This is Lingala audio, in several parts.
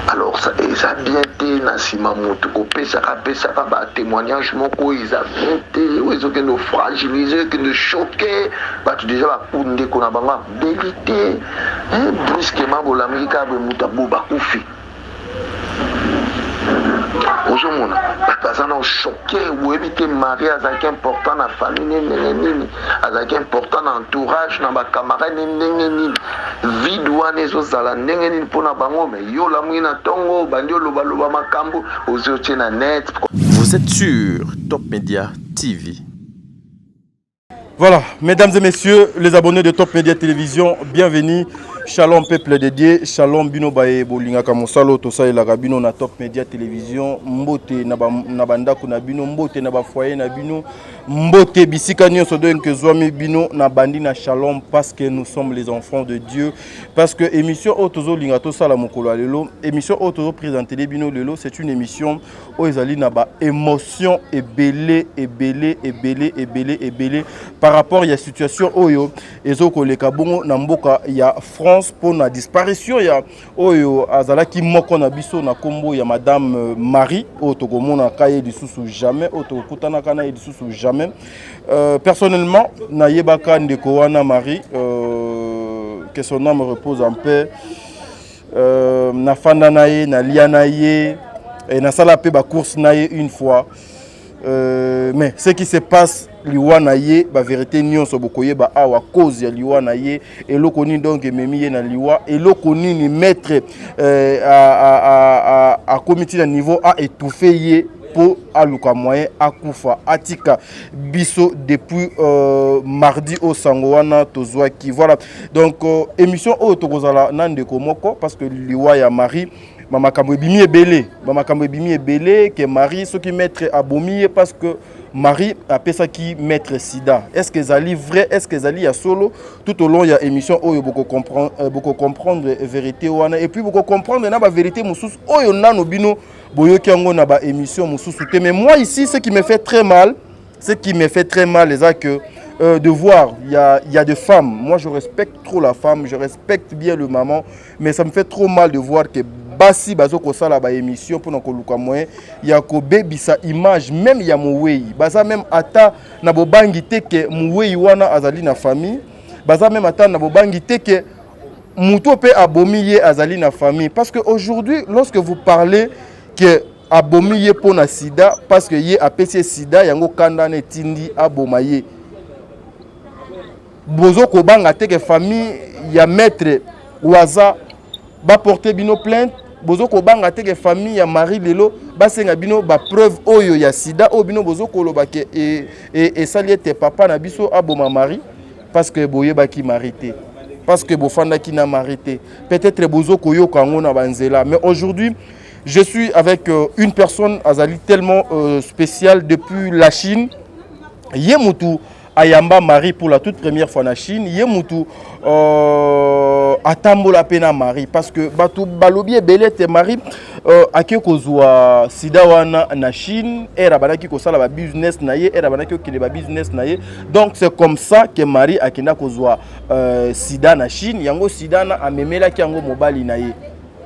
Alors eza bien te na nsima motu kopesaka pesaka batémoignage moko oyo eza bien te, oyo ezokende ofragiliser, ekende choquer bato. Déjà bakundeko na bango abeli te, brusquement bolamuki kaka boye, moto abo bakufi. Ozomona bato baza na choc, boyebi te. Marie azalaki important na famille ne ndenge nini, azalaki important na entourage, na bacamarade ne ndenge nini. Vide wana ezozala ndenge nini mpona bango? Mais yo olamuki na ntongo, obandi olobaloba makambo, ozwi otie na net. Vous êtes sur Top Media TV. Voilà, mesdames et messieurs, les abonnés de Top Media Télévision, bienvenue. Shalom peuple de Dieu, shalom bino baye bolingaka mosalo tosalelaka bino na Top Media Télévision. Mbote na bandako na bino, mbote na bafoyer na bino, mbote bisika nyonso donc zwami bino na bandi na shalom, parce que nous sommes les enfants de Dieu. Parce que émission oyo tozolinga tosala mokolo ya lelo, émission oyo tozoprésenter bino lelo, c'est une émission oyo ezali na ba émotion ebele ebele ebele ebele ebele par rapport ya situation oyo ezokoleka bongo na mboka ya France mpona disparition ya oyo azalaki moko na biso na nkombo ya madame Marie, oyo tokomonaka ye lisusu jamais, oyo tokokutanaka na ye lisusu jamais. Personnellement nayebaka ndeko wana Marie, que son âme repose en paix. Nafanda na ye, nalia na ye, nasala mpe bacourse na ye une fois. Mais ce qui se passe, liwa na ye, bavérité nyonso bokoyeba awa, cause ya liwa na ye, eloko nini donc ememi ye na liwa, eloko nini maître akomi ntina niveau aétouffe ye mpo aluka moyen akufa atika biso depuis mardi oyo sango wana tozwaki. Voilà, donc émission oyo tokozala na ndeko moko, parce que liwa ya Marie, bamakambo ebimi ebele, bamakambo ebimi ebele ke Marie, soki maître abomi ye parce que Marie apesaki maître sida. Est ce que ezali vrai? Est ce que ezali ya solo? Tout au long ya émission oyo bokocomprendre vérité wana, et puis bokocomprendre na bavérité mosusu oyo nano bino boyoki yango na baémission mosusu te. Mais moi ici, ce qui me fait très mal, ce qui me fait très mal, eza que de voir, il y a des femmes. Moi, je respecte trop la femme, je respecte bien le maman, mais ça me fait trop mal de voir que basi bazo kosala ba émission mpona koluka moyen ya kobebisa image même ya mowei. Baza même ata na bobangi te ke mowei wana azali na famille, baza même ata na bobangi te ke moto mpe abomi ye azali na famille. Parce que aujourd'hui, lorsque vous parlez que abomi ye mpo na sida, parce que ye apesi ye sida, yango kanda na etindi aboma ye, bozo kobanga te ke famille ya maître waza baporte bino plainte? Bozo kobanga te ke famille ya Marie lelo basenga bino bapreuve oyo ya sida oyo bino bozo koloba ke esali ete papa na biso aboma Marie? Parce que boyebaki Marie te, parce que bofandaki na Marie te, peut-être bozo koyoka yango na banzela. Mais aujourd'hui, je suis avec une personne azali tellement spéciale depuis la Chine. Ye mutu ayamba Marie pour la toute première fois na Chine, ye mutu atambola mpe na Marie, parce que bato balobi ebele ete Marie ake kozwa sida wana na Chine, ere abandaki kosala babusiness na ye, ere abandaki kokende babusiness na ye. Donc c'est comme ça que Marie akenda kozwa sida na Chine. Yango sida na amemelaki yango mobali na ye.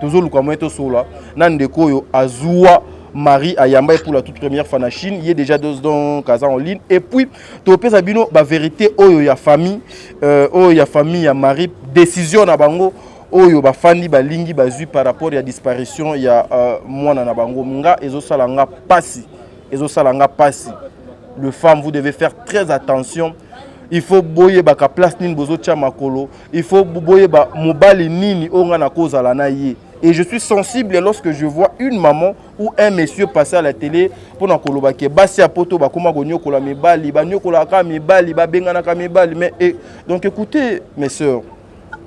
Tozoluka moye tosola na ndeko oyo azwa Marie, ayamba ye pour la toute première fois na Chine. Ye déjà donc aza en ligne, et puis topesa bino bavérité oyo ya famille, oyo ya famille ya Marie, décision na bango oyo bafandi balingi bazwi par rapport ya disparition ya mwana na bango. Nga ezosala nga pasi, ezosala nga pasi. Le femme, vous devez faire très attention. Il faut boyebaka place nini bozotia makolo, il faut boyeba mobali nini oyo nga nakozala na ye. Et je suis sensible lorsque je vois une maman ou un monsieur passer à la télé mpona koloba ke basi ya poto bakóma konyokola mibali, banyokolaka mibali, babenganaka mibali. Mais et, donc écoutez, mes sœurs,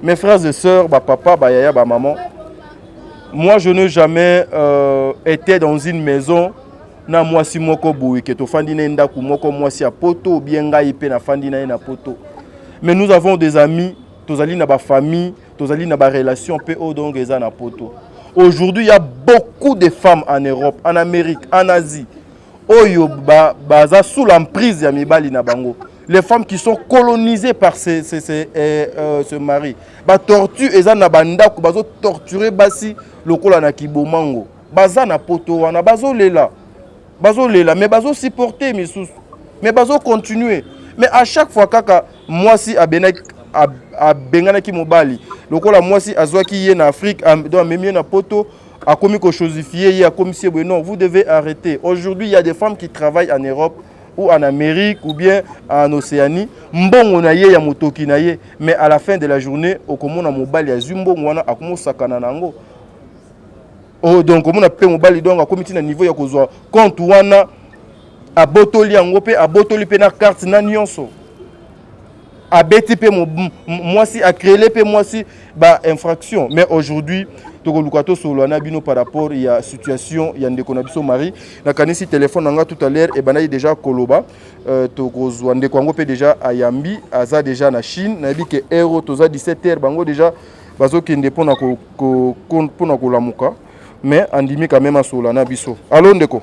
mes frères et sœurs, bapapa, bayaya, bamaman, moi je n'ai jamais été dans une maison na mwasi moko boye ke tofandi na ye ndako moko, mwasi ya poto ou bien ngai mpe nafandi na ye na poto. Mais nous avons des amis, tozali na bafamille, tozali na barelation mpe oyo donc eza na poto. Aujourd'hui, il y a beaucoup de femmes en Europe, en Amérique, en Asie, oyo baza sous l'emprise ya mibali na bango. Les femmes qui sont colonisées par ce mari. Batorture eza na bandako, bazotorture basi lokola na kibomango. Baza na poto wana, bazolela, bazolela, mais bazosupporte misusu, mais bazocontinue. Mais à chaque fois kaka mwasi abenganaki mobali, lokola mwasi azwaki ye na Afrique, donc amemi ye na poto, akomi kochosifier ye, akomisi ye boye. Non, vous devez arrêter. Aujourd'hui, il y a des femmes qui travaillent en Europe ou en Amérique ou bien en Océanie, mbongo na ye ya motoki na ye, mais à la fin de la journée, okomona mobali azwi mbongo wana, akomosakana na yango. Oh, donc omona mpe mobali, donc akomi ntina niveau ya kozwa compte wana, abotoli yango mpe, abotoli mpe na carte na nyonso, abeti mpe mwasi, acréele mpe mwasi bainfraction. Mais aujourd'hui, tokoluka tosolola na bino par rapport ya situation ya ndeko na biso Marie. Nakanisi telefone na nga tout à l'heure ebandaki déjà koloba. Tokozwa ndeko yango mpe déjà ayambi, aza déjà na Chine. Nayebi ke heure toza 17 heures, bango déjà bazokende mpona kolamuka, mais andimi quand même asolola na biso. Allo, ndeko?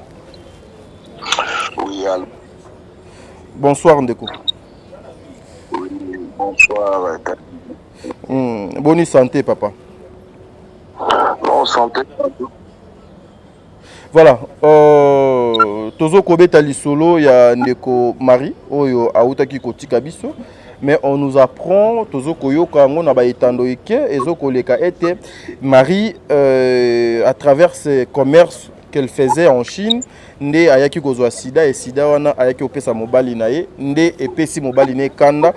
Oui, allo. Bonsoir, ndeko. Oui, bonsoir. Boni santé, papa? Non, santé. Voilà, tozokobeta lisolo ya ndeko Marie oyo autaki kotika biso, mais on nous apprend, tozokoyoka yango na baetando eke ezokoleka ete Marie, à travers ses commerces qu'elle faisait en Chine, nde ayaki kozwa sida. E sida wana ayaki kopesa mobali na ye, nde epesi mobali na ye kanda,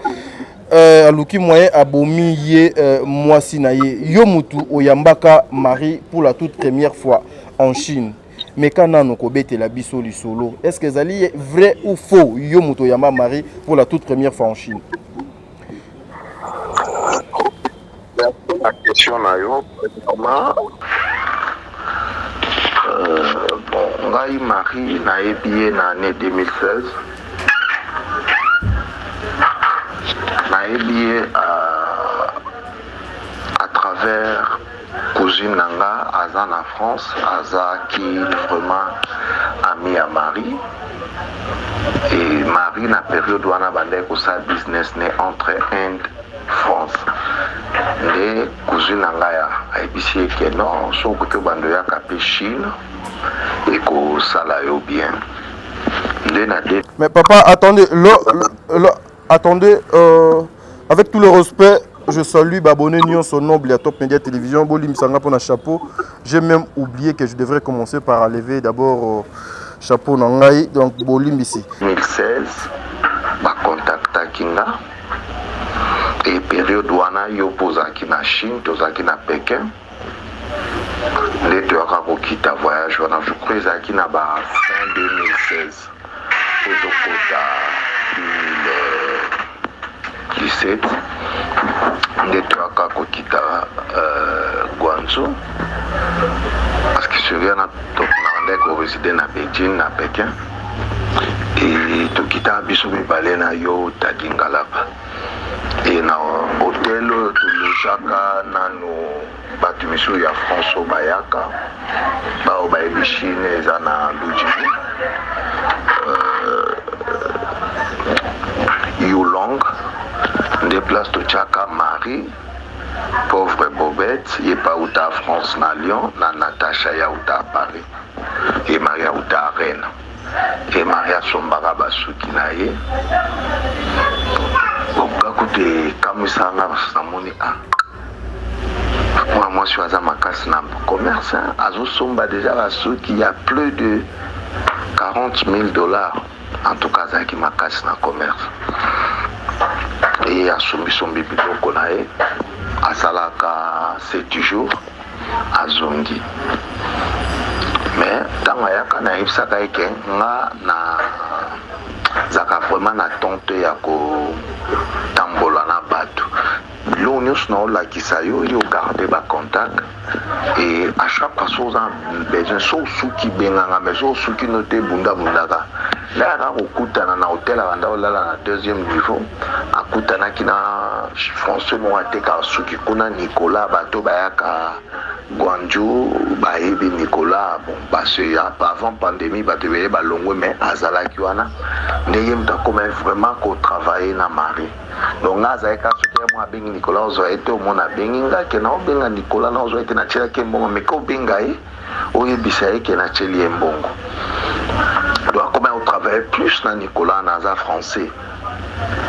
aluki moyen abomi ye, mwasi na ye. Yo mutu oyambaka Marie pour la toute première fois en Chine, meka nano kobetela biso lisolo. Est ce que ezali vrai ou faux, yo moto oyamba Marie pour la toute première fois en Chine? La question na yo, premièrement, bon, ngai Marie nayebi ye na année 2016. Nayebi ye à travers cousine na nga aza na France, azalaki vraiment ami ya Marie. Et Marie na période wana bandaki kosala business ne entre Inde, France. Nde cousine na ngai ayebisi ye ke non, soki okoki obanda oyaka mpe Chine, ekosala yo bien. Nde na de Mais papa, attendez, le, attendez, avec tout le respect, je salue abonné nyonso noble à Top Media Télévision, bolimbisa nga pour chapeau. J'ai même oublié que je devrais commencer par enlever d'abord chapeau na ngai, donc bolimbisi. 2016 bakontaktaki nga e période wana yo mpo ozalaki na Chine, tozalaki na Pékin. Nde toyaka kokita voyage wana, je crois ezalaki na ba fin 2016 po tokota 2017. Nde toyaka kokita Guangzhou, parce que soki wana nabandaki koréside na Beijing, na Pékin. E tokita biso mibale na yo Tadi Ngalapa e na hotel oyo tolojaka nanu bato misusu ya France oyo bayaka, bao bayebi Chine, eza na Lujimu, Yulong. Nde place totiaka Marie, pauvre Bobette, ye pa auta France na Lyon, na Natacha ya auta Paris, ye Marie auta Rennes. E Marie asombaka basuki na ye oka kutu ekamwisanga. Namoni a mwana mwasi oyo aza makasi na commerce, azosomba déjà basuki ya plus de 40 000 $. En tout cas, azalaki makasi na commerce e asombisombi biloko na ye, asalaka 7 jours, azongi. Mais ntango ayaka, nayebisaka ye ke nga nazalaka vraiment na tente ya kotambola na bato. Biloko nyonso naolakisa yo, yo garde bacontact et à chaque fois so oza besoin, so osuki, benganga. Mais so osuki no te, bundabundaka. Nde ayaka kokutana na hotel abanda kolala na deuxième niveau, akutanaki na Français moko atekaka suki kuna, Nicolas. Bato bayaka Guangzhou bayebi Nicolas. Bon, parce que avant pandémie bato ebele balongwe, mais azalaki wana. Nde ye moto akomaki vraiment kotravailler na Marie. Donc nga azalaki kaka, soki ye mo abengi Nicolas, ozwa ye te. Omona abengi nga ke naobenga Nicolas, naozwa ye te, natielaki ye mbongo, meka obenga ye, oyebisa ye ke natieli ye mbongo. Donc akomaki kotravailler plus na Nicolas na aza Français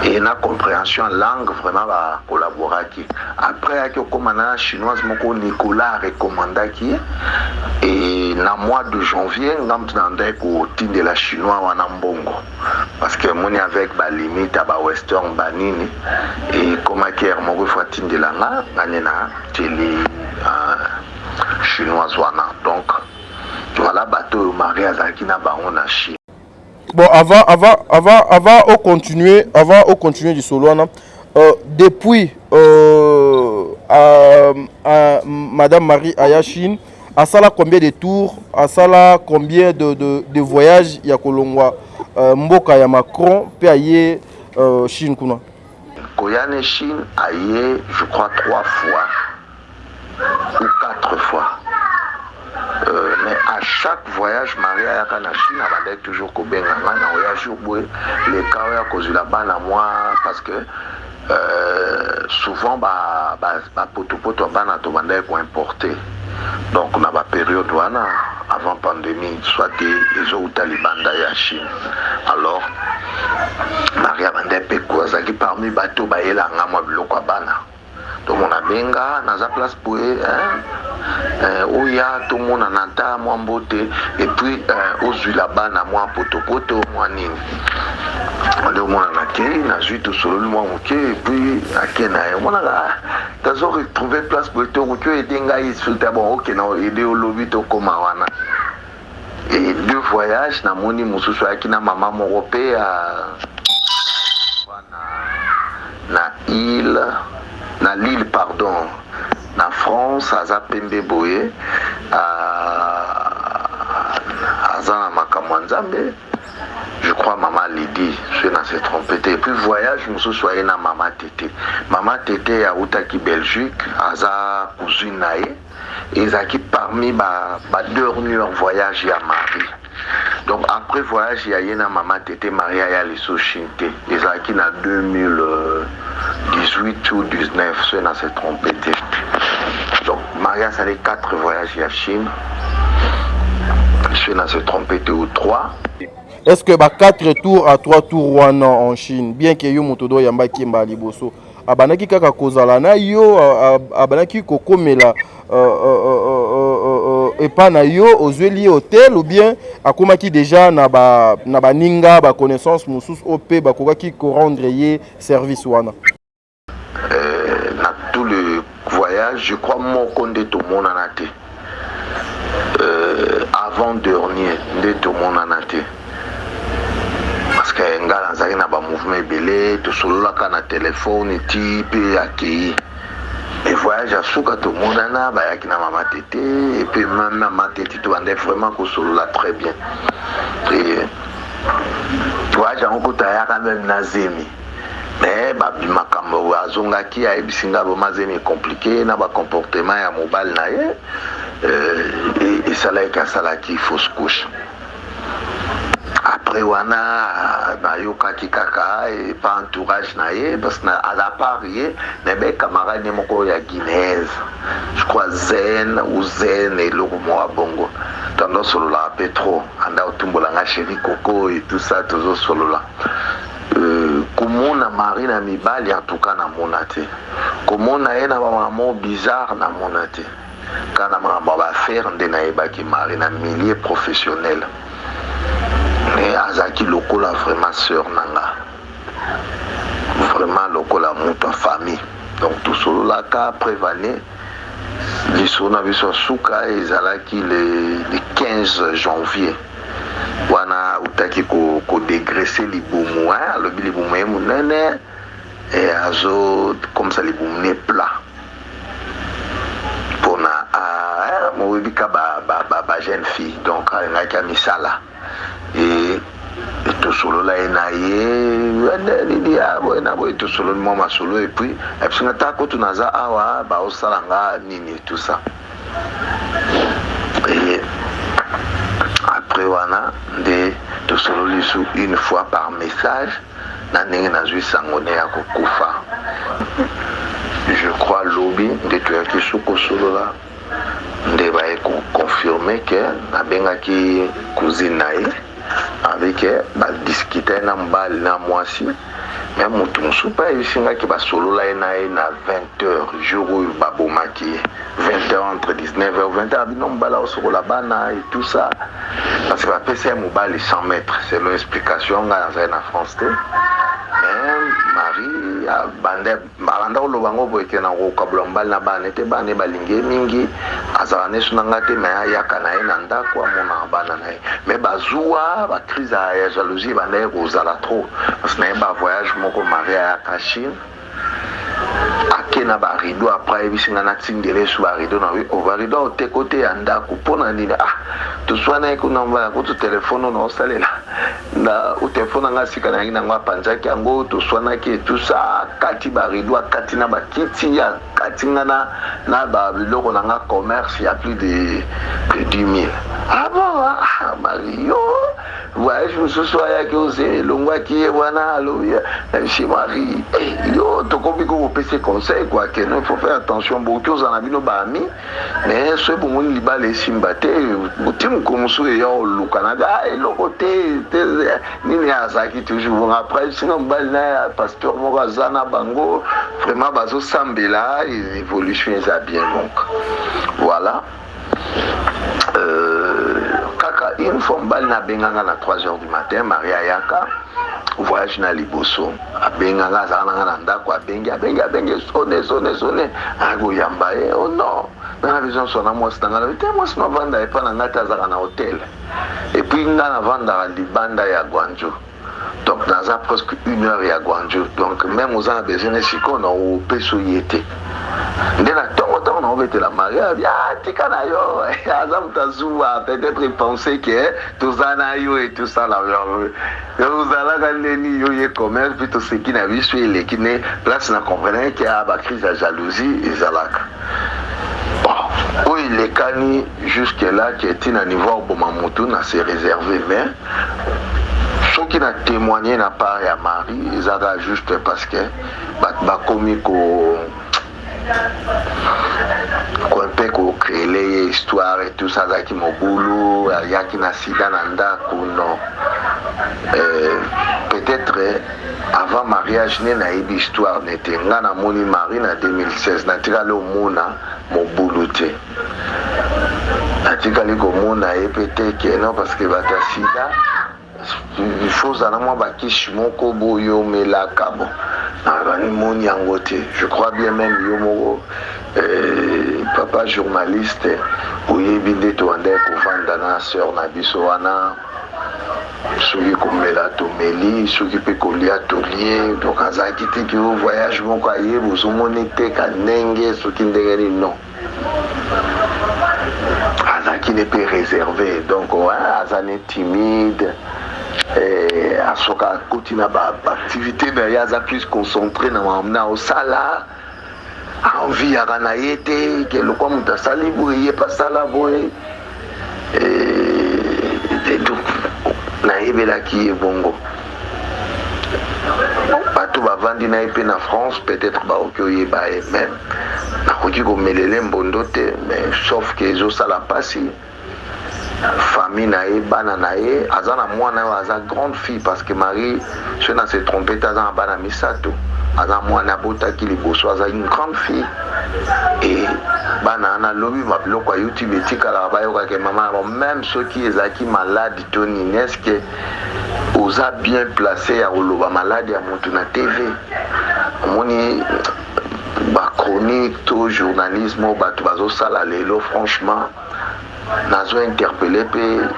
et na compréhension langue, vraiment bakolaboraki. Après ayaki okóma na Chinoise moko, Nicolas arecommandaki ye. Et na mois de janvier, nga mutu na ndaki kotindela Chinois wana mbongo, parce que moni avec balimite ya bawestern banini, ekomaki heure moko ifo atindela nga, nga nde na tieli Chinoise wana. Donc voilà bato oyo Marie azalaki na bango na Chine. Bon, avant o continuer, avant o continuer lisolo wana, depuis madame Marie aya Chine, asala combien de tours, asala combien de voyages ya kolongwa mboka ya Macron mpe aye Chine kuna? Koya na Chine, aye je crois trois fois ou quatre fois. Mais à chaque voyage Marie ayaka na Chine, abandaki toujours kobenga ngai na oya jour boye, leka oyo akozwila bana mwa, parce que souvent bapotopoto ya bana tobandaki koimporter. Donc na bapériode wana avant pandémie, soit ezouta libanda ya Chine. Alors Marie abandaki mpe, azalaki parmi bato bayelanga mwa biloko ya bana. Tomona benga, naza place boye, oya tomonana nta mwa mbote, et puis ozwila bana mwa potopoto mwa nini. Nde omonana ke nazwi, tosololi mwa moke, et puis ake na ye. Omonaka tazo retrouver place boye, tokoki oaider ngai suta. Bon, oke na aider, olobi tokóma wana. Et deux voyages namoni mosusu, ayaki na mama moko mpe ya na ile, na Lille, pardon, na France. Aza pembe boye, aza na makambo ya Nzambe, je crois mama Lydie, soki na se trompe te. Et puis voyage mosusu aye na mama Tete. Mama Tete autaki Belgique, aza cousine na ye. Ezalaki parmi ba dernier voyage ya Marie. Donc après voyage ya ye na mama Tete, Marie aya lisusu Chine te. Ezalaki na 2018 ou 19, soki na se trompe te. Donc Marie asali 4 voyages ya Chine, soki na se trompe te, ou 3. Est-ce que ba 4 tours à 3 tours wana en Chine, bien que yo moto do oyambaki mbala liboso, abandaki kaka kozala na yo, abandaki kokomela epa na yo, ozweli ye hotel, ou bien akomaki déjà na baninga, baconnaissance mosusu oyo mpe bakokaki korendre ye service wana? Na tout le voyage, je crois moko nde tomonana te, avant dernier nde tomonana te, parce que nga nazalaki na bamouvement ebele. Tosololaka na telefone ti mpe akei. E voyage ya suka tomonana, bayaki na mama Tete, et puis mama Tete tobandaki vraiment kosolola très bien. Et voyage yango kuta ayaka même na zemi, mais makambo azongaki, ayebisi nga boma zemi compliqué na bacomportement ya mobali na ye, esalaki asalaki fausse couche. Après wana nayokaki kaka epa entourage na ye, parce que aza part ye nayebi camarade ye moko ya Guinéese, je crois Zen ou Zen, eloko moko ya bongo. Tondo osololaka mpe trop, anda otumbolanga chéri coco et tout ça, tozosolola. Komona Marie na mibali, en tout cas namona te. Komona ye na bamama bizarre, namona te. Kaka na makambo ya baaffaire nde nayebaki Marie na milieu professionnel. Mais azalaki lokola vraiment sœur na nga, vraiment lokola moto ya famille. Donc tosololaka. Prévane lisolo na biso ya suka ezalaki le 15 janvier wana, autaki kodégraisser libumu, alobi libumu ye monene, azokomisa libumu ne plat mpona moyebi ka ba jeune fille. Donc alingaki ya misala e. Tosolola ye na ye nini ya boye na boye, tosololi mwa masolo et puis abisinga ta kutu naza awa, baosala nga nini, tout ça. Et après wana nde tosololi su une fois par message na ndenge nazwi sango ne ya kokufa. Je crois lobi nde toyaki su kosolola, nde baye koconfirmer ke nabengaki cousine na ye avec badiscuter na mobali na mwasi. Me motu mosusu mpe ayebisingaki basolola ye na ye na 20 heures, jour oyo babomaki ye, 20 heures, entre 19 heures, 20 heures. Bino mobali aosokola bana et tout ça, parce que bapesa ye mobali 100 mètres, selon explication. Ngai nazali na France te, mais Marie abanda koloba yango boye ke na kokabola mobali na bana ete bana ye balingi ye mingi, azala neso na ngai te, me ayaka na ye na ndako, amonaka bana na ye. Me bazuwa bacrise ya jalousie ebanda ye kozala trop, parce na ye bavoyage moko Marie ayaka Chine, ake na barideau. Après ayebisi ngai natindela esu barideau na o barideau oteko te ya ndako. Mpo na nini? Ah, toswana ye kuna mbala kutu telefone oyo naosalela na telefone na ngai sika nayangi nango, apanzaki yango. Toswanaki etusa, akati barideau, akati na bakiti, akati nga na babiloko na nga commerce ya plus de 10 000. Ah bon, ah, Marie, yo voyage mosusu ayaki oze elongwaki ye wana, alobi chez Marie, eh, yo tokomi ko kopesa conseil quoi ke non, il faut faire attention. Bokoki ozala na bino baami, mais soki bomoni libala esimba te, ti mokolo mosusu eya oluka na ah, eloko te te nini. Azalaki toujours bon. Après singa mobali na ya pasteur moko aza na bango, vraiment bazosambela, évolution eza bien. Donc voilà, kaka une fois mobali nabenganga na 3 heures du matin. Marie ayaka voyage na liboso, abenganga, azala nanga na ndako, abengi, abengi, abengi, sonne, sonne, sonne, akoyamba ye. Oh non, nanga besoin so na mwasi na nga te. Mwasi navanda epa na ngai te, azalaka na hotel et puis nga navandaka libanda ya Guangzhou, donc naza presque une heure ya Guangzhou. Donc même oza na besoin ne sikoyo na opesa ye te. Nde na ntongo ntongo naobetela Marie, abi ah, tika na yo, aza moto azuwa, peut-être il pensait que toza na yo et tout ça. La ozalaka ndeni yo ye commerce mpe toseki na biso, eleki ne place na comprendre ke a bacrise ya jalousie ezalaka. Bon, oyo elekani jusque là ke ntina niveau akoboma motu na se réservé. Mais soki na témoigner na part ya Marie, ezaka juste parce que bato bakomi ko mpe kocréer ye histoire et tout ça, azalaki mobulu, ayaki na sida na ndako. Non, peut-être avant mariage ne nayebi histoire nete. Nga namoni Marie na 2016, natikali omona mobulu te, natikali komona ye mpe te ke non, parce que bato ya sida, il faut ozala mwa bakishi moko boye omelaka. Bon, namoni yango te. Je crois bien même yo moko, papa journaliste, oyebi nde tobandaki kovanda na sœur na biso wana. Soki komela tomeli, soki mpe kolia tolie. Donc azalaki te ke o voyage moko aye, bozomona eteka ndenge soki ndenge nini. Non, azalaki ne mpe réservé, donc ouais, aza ne timide. Asoka akoti na baactivité na ye, aza plus concentré na makambo na osala, envie yaka na ye te ke lokwa moto asali boye, ye mpe asala boye. Donc nayebelaki ye bongo. Bato bavandi na ye mpe na France, peut-être bakoki oyeba ye même. Nakoki komelele mbondo te, mais sauf ke ezosala mpasi famille na ye, bana na ye. Aza na mwana oyo aza grande fille, parce que Marie, soki na se trompe te, aza na bana misato. Aza mwana abotaki liboso, aza une grande fille. E bana wana lobi babiloko ya YouTube etikalaka, bayokaka mama na bango, même soki ezalaki maladi to nini. Est-ce oza bien placé ya koloba maladi ya motu na TV? Omoni bachronique to journalisme oyo bato bazosala lelo, franchement nazo interpeller mpe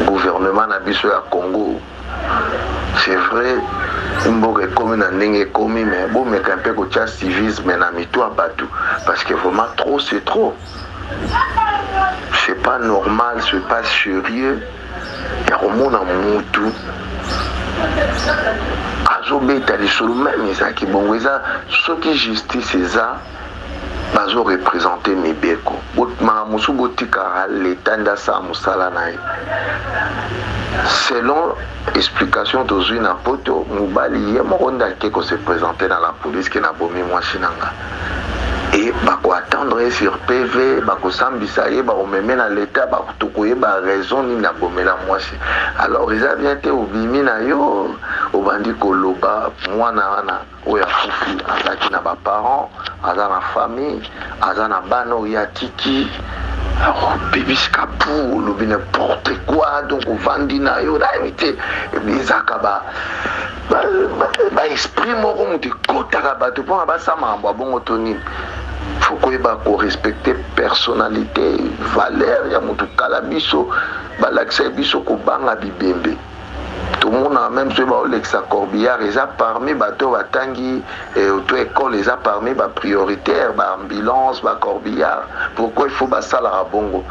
gouvernement na biso ya Congo. C'est vrai, mboka ekomi na ndenge ekomi, mais bomeka mpe kotia civisme na mito ya bato, parce que vraiment trop c'est trop, c'est pas normal, c'est pas sérieux. Ya komona mutu azobeta lisolo meme ezalaki bongo, eza soki justice eza bazo represente mibeko. Makambo mosusu botikaka leta nde asala mosala na ye. Selon explication tozwi na poto, mobali ye moko nde ake ko se presenter na la police ke nabomi mwasi na nga, e bako attendre ye sur PV, bakosambisa ye, bakomeme na leta, tokoyeba raison nini abomela mwasi. Alors eza bien te, obimi na yo, obandi koloba. Mwana wana oyo akufi azalaki na baparent, aza na famille, aza na bana oyo atiki. Obebisika pu olobi n'importe quoi. Donc ovandi na yo, nayebi te, ezalaka ba baesprit moko moto ekotaka bato mpona basala makambo ya bongo to nini. Faut koyeba korespecte personnalité, valeur ya motu. Kala biso balakisa biso kobanga bibembe. Tomona même soki baolekisa corbillard, eza parmi bato oyo batangi auto école, eza parmi baprioritaire, baambulance, bacorbillard. Pourquoi il faut basalaka bongo,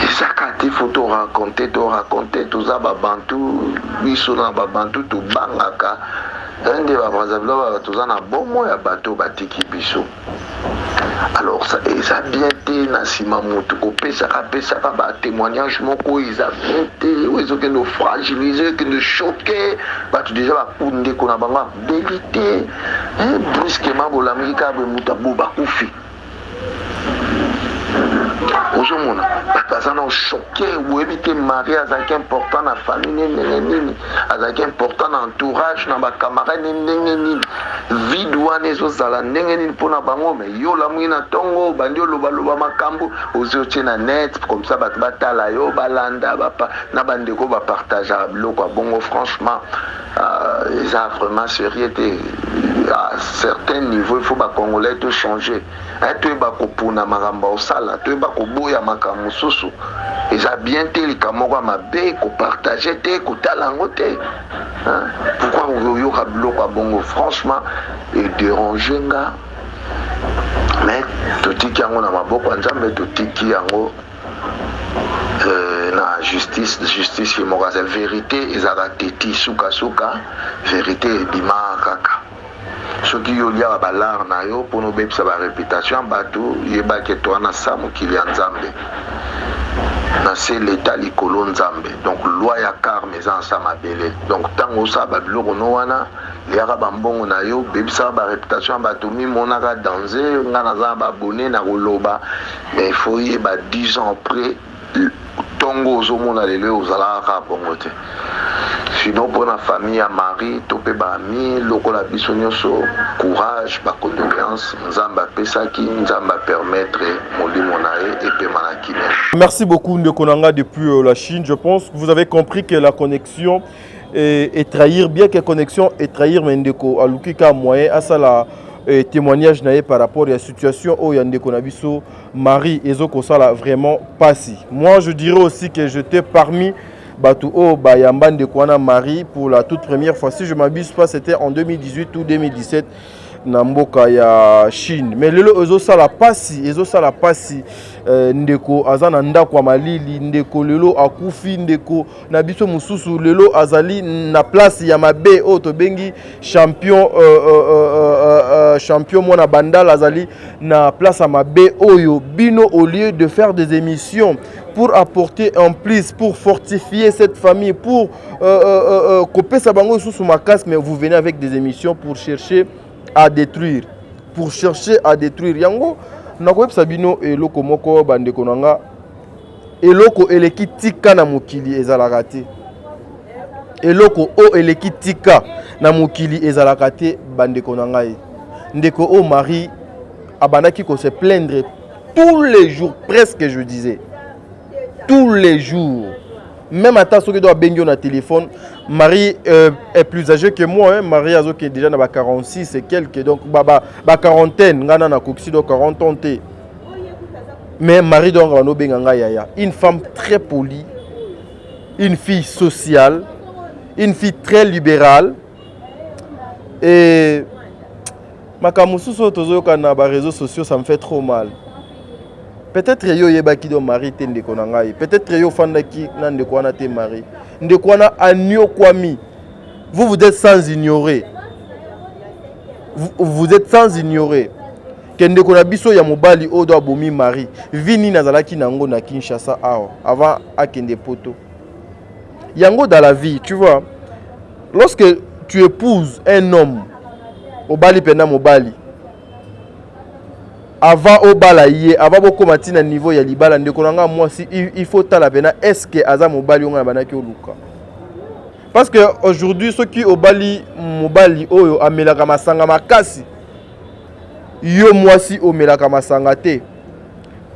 Ezaka te, faut toraconte, toraconte. Toza babantu, biso na babantu tobangaka nde babrazzaville, toza na bomo ya bato batiki biso. Alors ça eza bien te, na nsima motu kopesaka pesaka batémoignage moko oyo eza bien te, oyo ezokende ofragilize, ekende choke bato. Déjà bakundeko na bango abeli te, brusquement bolamuki kaka boye, moto abo bakufi. Ozomona bato baza na choke, boyebi te Marie azalaki important na famille ne ndenge nini, azalaki important na entourage, na bacamarade ne ndenge nini, vide wana ezozala ndenge nini mpona bango. Mais yo olamuki na ntongo, obandi olobaloba makambo, ozwi otie na net comme ça bato batala yo, balanda na bandeko bapartageaka biloko ya bongo. Franchement, eza vraiment sérieux te. À certain niveau, il faut bacongolais to changer, toyeba kopuna makambo osala, toyeba koboya makambo mosusu. Eza bien te, likambo moko ya mabe kopartage te, kotala yango te. Pourquoi oyoka biloko ya bongo? Franchement, edérange nga, mais totiki yango na maboko ya Nzambe, totiki yango na justice. Justice ye moko aza vérité, ezalaka teti sukasuka, vérité ebimaka kaka. Soki yo oliaka balare na yo mpona obebisa baréputation ya bato, yebaki ete wana sa mokili ya Nzambe, na se leta, likolo Nzambe. Donc loi ya karme eza na sa mabele. Donc ntango osala babiloko no wana, liaka bambongo na yo, bebisaka baréputation ya bato, mimonaka danger. Nga naza na babone na koloba, mais il faut yeba 10 ans après, ntongo ozomona lelo ozalaka kaka bongo te. Sinon, mpona famille ya Marie to mpe baami lokola biso nyonso, courage, bacondoléance. Nzambe apesaki, Nzambe apermettre molimo na ye epema na kimia. Merci beaucoup, ndeko na nga depuis la Chine. Je pense que vous avez compris que la connexion est trahir, bien que connexion est trahir, mais ndeko aluki ka moyen asala témoignage na ye par rapport à la situation oyo ya ndeko na biso Marie, ezokosala vraiment pasi. Moi, je dirais aussi que j'étais parmi bato oyo bayamba ndeko wana Marie pour la toute première fois. Si je m'abuse pas, c'était en 2018 ou 2017 na mboka ya Chine. Mais lelo ezosala pasi, ezosala pasi. Ndeko aza na ndako ya malili, ndeko lelo akufi, ndeko na biso mosusu lelo azali na place ya mabe oyo tobengi champion, champion mwana Bandala azali na place ya mabe oyo. Bino, au lieu de faire des émissions pour apporter en plus, pour fortifier cette famille, pour kopesa bango lisusu makasi, mais vous venez avec des émissions pour chercher à détruire, pour chercher à détruire. Yango nakoyebisa bino eloko moko, bandeko na nga: eloko eleki tika na mokili ezalaka te. Eloko oyo eleki tika na mokili ezalaka te, bandeko na ngai. Ndeko oyo Marie abandaki kose plaindre tous les jours, presque, je disais tous les jours, même ata soki do abengi yo na téléphone. Marie est plus âgée que moi, hein. Marie azoki déjà na ba 46 et quelques, donc ba quarantaine. Ngai na nakokisi donc 40 ans te, mais Marie donc banobenga ngai yaya. Une femme très polie, une fille sociale, une fille très libérale. Et makambo mosusu oyo tozoyoka na baréseaux sociaux, ça me fait trop mal. Peut-être yo oyebaki do Marie te, ndeko na ngai. Peut-être yo ofandaki na ndeko wana te. Marie, ndeko wana aniokwami. Vous, vous êtes sans ignorer, vous, vous êtes sans ignorer ke ndeko na biso ya mobali oyo do abomi Marie, vie nini azalaki nango na Kinshasa awa avant akende Poto. Yango, dans la vie, tu vois, lorsque tu épouses un homme, obali mpena mobali, avant obala ye, avant bokóma ntina niveau ya libala, ndeko na nga mwasi, il faut tala mpena est ce que aza mobali oyo nga na bandaki oluka. Parce que aujourd'hui, soki obali mobali oyo amelaka masanga makasi, yo mwasi omelaka masanga te,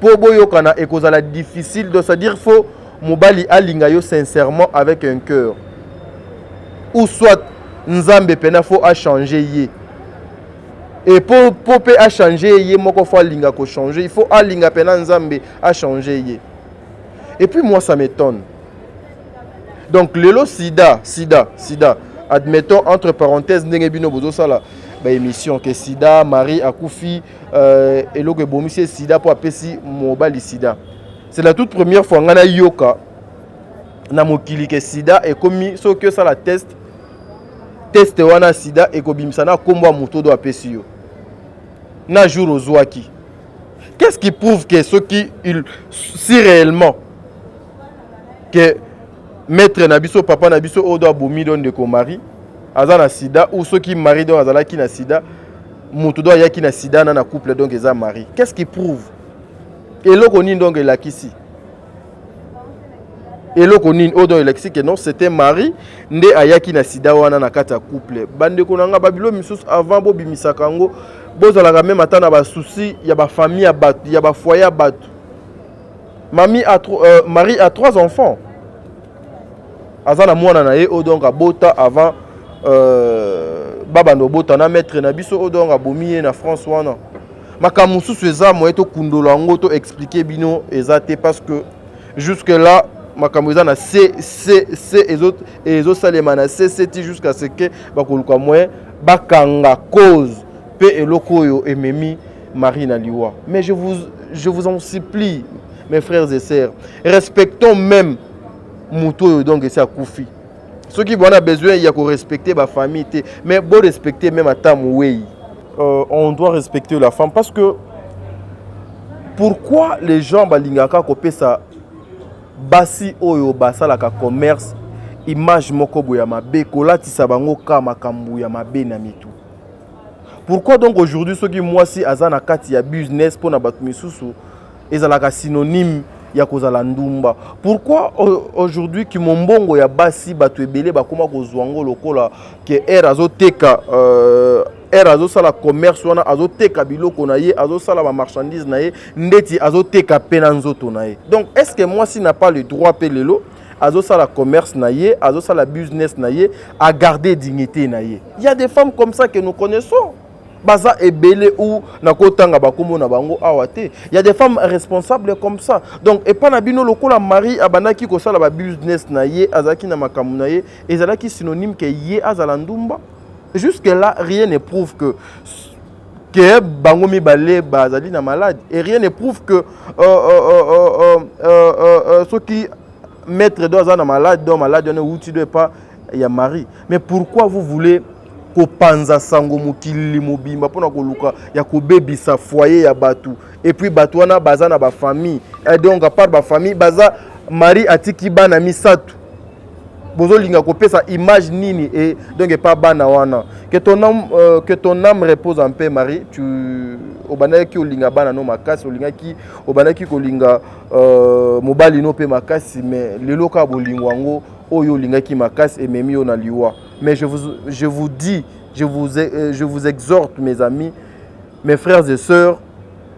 mpo boyokana ekozala difficile. Donc, c'est-à-dire, faut mobali alinga yo sincèrement avec un cœur, ou soit Nzambe mpena faut achange ye. E po mpe achange ye moko, faut alinga kochange, il faut alinga mpena Nzambe achange ye. Et puis moi, ça m'étonne. Donc lelo sida, sida, sida, admettons, entre parenthèses, ndenge bino bozosala baémission ke sida, Marie akufi, eloko ebomisi ye sida mpo apesi mobali sida. C'est la toute première fois ngai nayoka na mokili ke sida ekomi, soki osala test, test wana sida ekobimisa na nkombo ya moto oyo apesi yo na jour ozwaki. Qu'est-ce qui prouve que soki il, si réellement que maître na biso, papa na biso oyo do abomi do ndeko Marie aza na sida, ou soki Marie donc azalaki na sida, moto do ayaki na sida na couple donc eza Marie, qu'est-ce qui prouve? Eloko nini donc elakisi, eloko nini oyo donc elakisi ke non, c'était Marie nde ayaki na sida wana na kati ya couple? Bandeko na nga, babilo misusu, avant bobimisaka yango, bozalaka même ata na basusi ya bafamille ya bato, ya bafoyer ya bato. Mami a, Marie a trois enfants. Aza na mwana na ye oyo donc abota avant babanda obota na maître na biso oyo donc abomi ye na France wana. Makambo mosusu eza moye tokundola yango, to expliquer bino eza te, parce que jusque là makambo eza na c c c, ezosalema na c c ti jusqu'à ce que bakoluka moyen bakanga cause mpe eloko oyo ememi Marie na liwa. Mais je vous en supplie, mes frères et sœurs, respectons même moto oyo donc esi akufi. Soki bwana besoin ya korespecte bafamille te, mais borespecte même ata mowei. On doit respecter la femme, parce que pourquoi les gens balingaka kopesa basi oyo basalaka commerce image moko boye ya mabe, kolatisa bango ka makambo ya mabe na mitu? Pourquoi donc aujourd'hui, soki mwasi aza na kati ya business, mpona bato misusu ezalaka synonyme ya kozala ndumba? Pourquoi aujourd'hui kimombongo ya basi, bato ebele bakóma kozwa yango lokola ke ere azoteka, ere azosala commerce wana, azoteka biloko na ye, azosala bamarchandise na ye, ndeti azoteka mpe na nzoto na ye? Donc est ce que mwasi n'a pas le droit mpe lelo azosala commerce na ye, azosala business na ye, agarder dignité na ye? Il y a des femmes comme ça que nous connaissons, baza ebele ou nakotanga bakombo na bango awa te. Il y a des femmes responsables comme ça. Donc epa na bino, lokola Marie abandaki kosala babusiness na ye, azalaki na makambo na ye, ezalaki synonyme ke ye azala ndumba? Jusque là, rien ne prouve que bango mibale bazali na malade, et rien ne prouve que soki maître do aza na malade, do malade wana euti do epa ya Marie. Mais pourquoi vous voulez kopanza sango mokili mobimba mpona koluka ya kobebisa foyer ya bato? Et puis bato wana baza na bafamille, et donc à part bafamille, baza, Marie atiki bana misato. Bozolinga kopesa image nini? Et donc epa bana wana, que ton âme repose en paix, Marie. Tu obandaki olinga bana no makasi, olingaki, obandaki kolinga mobali no mpe makasi, mais lelo kaka bolingo yango oyo olingaki makasi ememi yo na liwa. Mais je vous dis, je vous exhorte, mes amis, mes frères et sœurs,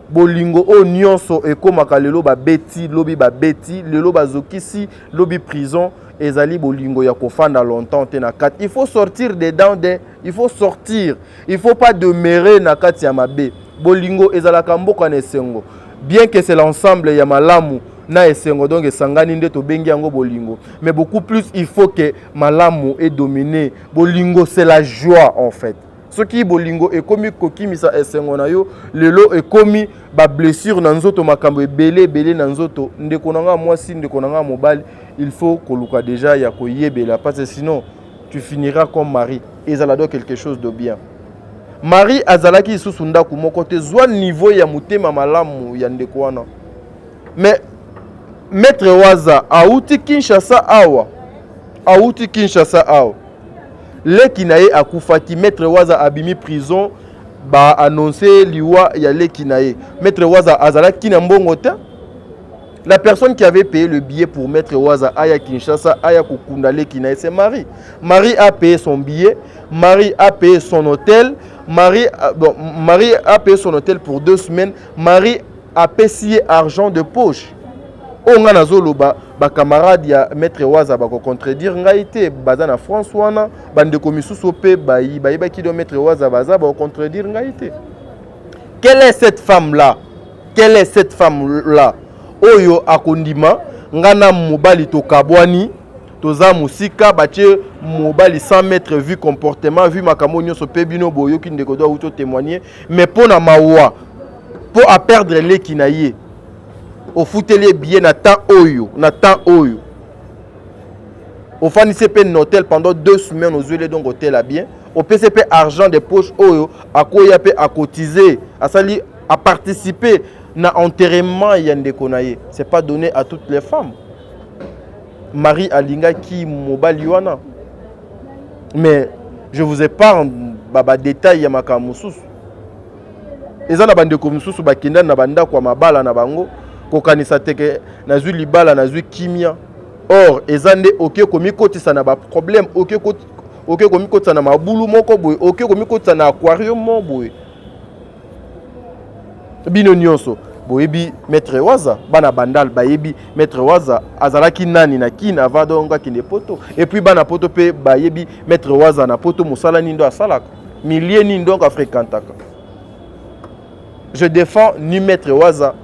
bolingo oyo nyonso ekómaka lelo babeti, lobi babeti, lelo bazokisi, lobi prison, ezali bolingo ya kofanda longtemps te na kati. Il faut sortir dedans de, il faut sortir, il faut pas demeurer na kati ya mabe. Bolingo ezalaka mboka na esengo, bien que c'est l'ensemble ya malamu na esengo, donc esangani nde tobengi yango bolingo. Mais beaucoup plus, il faut que malamu edomine. Bolingo, c'est la joie en fait. Soki bolingo ekomi kokimisa esengo na yo, lelo ekomi bablessure na nzoto, makambo ebele ebele na nzoto. Ndeko na nga mwasi, ndeko na nga mobali, il faut koluka déjà ya koyebela, parce que sinon tu finiras comme Marie. Ezala donc quelque chose de bien. Marie azalaki lisusu ndako moko te. Zwa niveau ya motema malamu ya ndeko wana. Mais Maître Waza auti Kinshasa awa, auti Kinshasa awa, leki na ye akufaki. Maître Waza abimi prison, baannonce liwa ya leki na ye. Maître Waza azalaki na mbongo te. La personne qui avait payé le billet pour Maître Waza aya Kinshasa, aya kokunda leki na ye, c'est Marie. Marie a payé son billet, Marie a payé son hôtel, Marie, bon, Marie a payé son hôtel pour 2 semaines. Marie apesi ye argent de poche. Oyo ngai nazoloba, bacamarade ya Maître Waza bakocontredire ngai te. Baza na France wana, bandeko misusu mpe bayebaki do Maître Waza, baza bakocontredire ngai te. Quelle est cette femme là Quelle est cette femme là oyo akondima ngai na mobali tokabwani, toza mosika, batie mobali 100 mètres, vu comportement, vu makambo nyonso mpe bino boyoki ndeko do auti otémoigner? Mais mpo na mawa, mpo aperdre leki na ye, ofuteli ye billet na temps oyo, na temps oyo ofandisi mpe na hôtel pendant 2 semaines, ozweli donc hôtel ya bien, opesi mpe argent de poche oyo akoya mpe acotiser, asali, aparticiper na enterrement ya ndeko na ye. C'est pas donné à toutes les femmes. Marie alingaki mobali wana, mais je vous épargne badétail ya makambo mosusu. Eza na bandeko mosusu bakenda na bandako ya mabala na bango, kokanisa teke nazwi libala, nazwi kimia. Or eza nde oke komikotisa na baproblème, oke komikotisa na mabulu moko boye, oke komikotisa na aquarium moko boye. Bino nyonso boyebi Maître Waza, bana Bandal bayebi Maître Waza azalaki nani na Kine avant donc akende Poto. Et puis bana Poto mpe bayebi Maître Waza na Poto, mosala nini ndo asalaka, milieu nini donc afréquentaka. Je défends ni Maître Waza,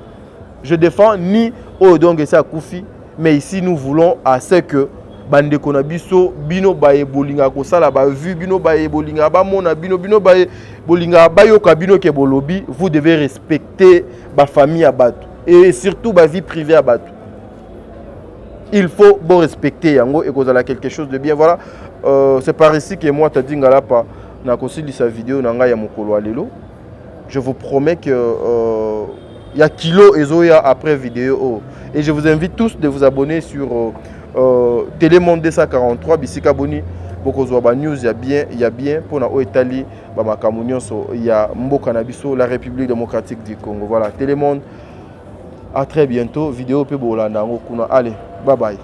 je défends ni oyo donc esi akufi, mais ici nous voulons à ce que bandeko na biso, bino baye bolingaka kosala bavues, bino baye bolingaka bamona bino, bino baye bolingaka bayoka bino ke bolobi, vous devez respecter bafamille ya bato et surtout bavie privée ya bato. Il faut bo respecter yango, ekozala quelque chose de bien. Voilà, c'est par ici que moi, Tadi Ngalapa, nakosilisa vidéo na ngai ya mokolo ya lelo. Je vous promets que ya kilo ezoya après vidéo oyo, et je vous invite tous de vous abonner sur Télémonde 243, bisika boni bokozwa banews ya bien, ya bien mpona oyo etali bamakambo nyonso ya mboka na biso, la République démocratique du Congo. Voilà, Télémonde, à très bientôt. Vidéo mpe bolanda yango kuna. Allez, bye bye.